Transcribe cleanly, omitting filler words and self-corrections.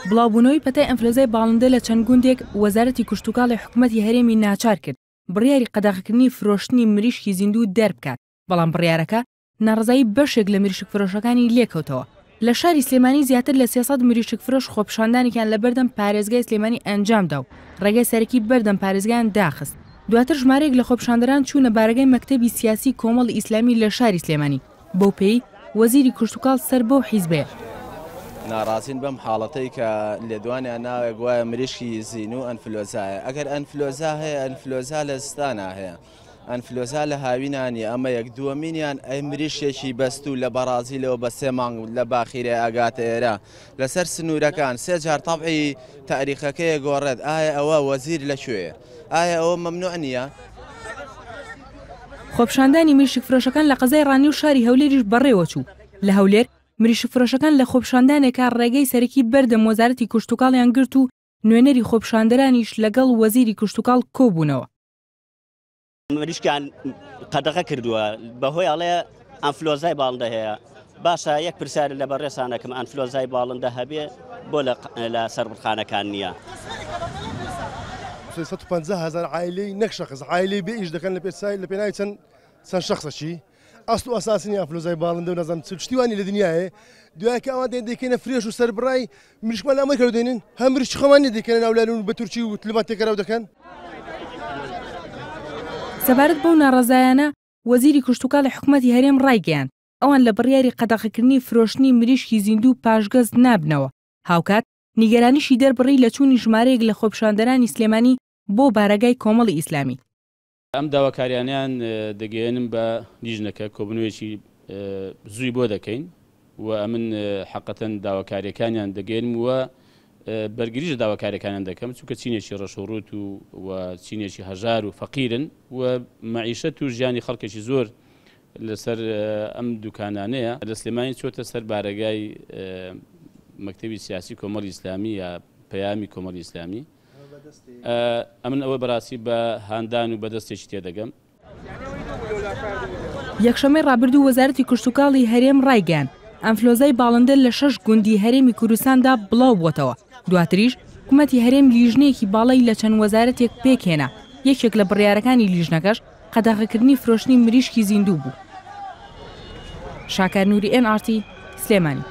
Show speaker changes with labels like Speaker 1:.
Speaker 1: بڵاوبوونەوەی پەتای ئەنفلۆزای باڵندە لە چەند گوندێک، وەزارەتی کشتوکاڵی حکومەتی هەرێمی ناچار کرد بڕیاری قەدەغەکردنی فرۆشتنی مریشکی زیندوو دەربکات، بەڵام بڕیارەکە ناڕەزایی بەشێک لە مریشکفرۆشەکانی لێکەوتەوە. لە شاری سلێمانی زیاتر لە 300 مریشکفرۆش خۆپیشاندانێکیان لەبەردەم پارێزگای سلێمانی ئەنجامدا و ڕێگای سەرەکی بەردەم پارێزگایان داخست. دواتر ژمارەیەک لە خۆپیشاندەران چوونە بارەگای مەکتەبی سیاسی کۆمەڵی ئیسلامی لە شاری سلێمانی، بەو پێیەی وەزیری کشتوکاڵ سەر بەو حیزبەیە.
Speaker 2: ناڕازین بەم حاڵەتەی کە لێدوانیان ناوە گوایە مریشکی زینوو ئەنفلۆزایە، ئەگەر ئەنفلۆزا هەیە ئەنفلۆزا لە زستانا هەیە، ئەنفلۆزا لە هاوینا نیە ئەمە یەک، دووەمینیان ئەی مریشکێکی بەستوو لە بەڕازیلەوە بە سێ مانگ لە باخیرەیە ئەگاتە ئێرە لەسەر سنوورەکان سێ جار تەبعی تاریخەکەی گۆڕێت ئایا ئەوە وەزیر لە کوێیە؟ ئایا ئەوە مەمنوع نییە؟
Speaker 1: خۆپیشاندانی مریشکفرۆشەکان لە قەزای ڕانیە و شاری هەولێریش بەڕێوەچوو. لە هەولێر، مریشکفرۆشەکان لە خۆپیشاندانێکا ڕێگەی سەرەکی بەردەم وەزارەتی کشتوکاڵیان گرت و نوێنەری خۆپیشاندەرانیش لەگەڵ وەزیری کشتوکاڵ کۆبوونەوە.
Speaker 3: مریشکیان قەدەغە کردووە بەهۆی ئەڵێ ئەنفلۆزای باڵندە هەیە باشە یەک پرسیار لە بەڕێزانەکەم ئەنفلۆزای باڵندە هەبێ بۆ لە سەربڕخانەکان نییە.
Speaker 4: 350 هەزار عایلەی نەک شەخس عایلەی بێ ئیش دەکەن لە پێسای لە پێناوی چەند چەند شەخسەکی ئەسڵ و ئەساسی نیە ئەنفلۆزای باڵندە و نازانم چ شتی وانی لە دنیایە دوای کە ئەوان دێن دەیکەنە فرێش و سەربڕای مریشکمان لە ئەمریکا دێنن هەم مریشکی خۆمان نیە دەیکەنە ناو لالون بە تورکی و تلمان تێکەراو دەکەن.
Speaker 1: سەبارەت بەو ناڕەزایانە، وەزیری کشتوکاڵی حکومەتی هەرێم ڕایگەیاند، ئەوان لە بڕیاری قەدەغەکردنی فرۆشتنی مریشکی زیندوو پاشگەز نابنەوە، هاوکات نیگەرانیشی دەربڕی لە چوونی ژمارەیەک لە خۆپیشاندەرانی سلێمانی بۆ بارەگای کۆمەڵی ئیسلامی.
Speaker 5: ئەم داواکاریانەیان دەگەیەنم بە لیژنەکە، کۆبوونەوەیەکی زووی بۆ دەکەین و ئەمن حەقەتەن داواکارییەکانیان دەگەیەنم و بەرگریش لە داواکارییەکانیان دەکەم، چونکە چینێکی ڕەش و ڕووت و چینێکی هەژار و فەقیرن و مەعیشەت و ژیانی خەڵکێکی زۆر لەسەر ئەم دوکانانەیە. لە سلێمانی چۆتە سەر بارەگای مەکتەبی سیاسی کۆمەڵی ئیسلامی یا پەیامی کۆمەڵی ئیسلامی. ئەمن ئەوە بەراستی بە هاندان و بە دەستێکی تێدەگەم.
Speaker 1: یەکشەممەی ڕابردوو وەزارەتی کشتوکاڵی هەرێم ڕایگەیاند، ئەنفلۆزای باڵندە لە شەش گوندی هەرێمی کوردستاندا بڵاوبووەتەوە، دواتریش حکومەتی هەرێم لیژنەیەکی باڵای لە چەند وەزارەتێک پێکهێنا، یەکێک لە بڕیارەکانی لیژنەکەش قەدەغەکردنی فرۆشتنی مریشکی زیندوو بوو. شاکار نوری ئێن ئاڕ تی، سلێمانی.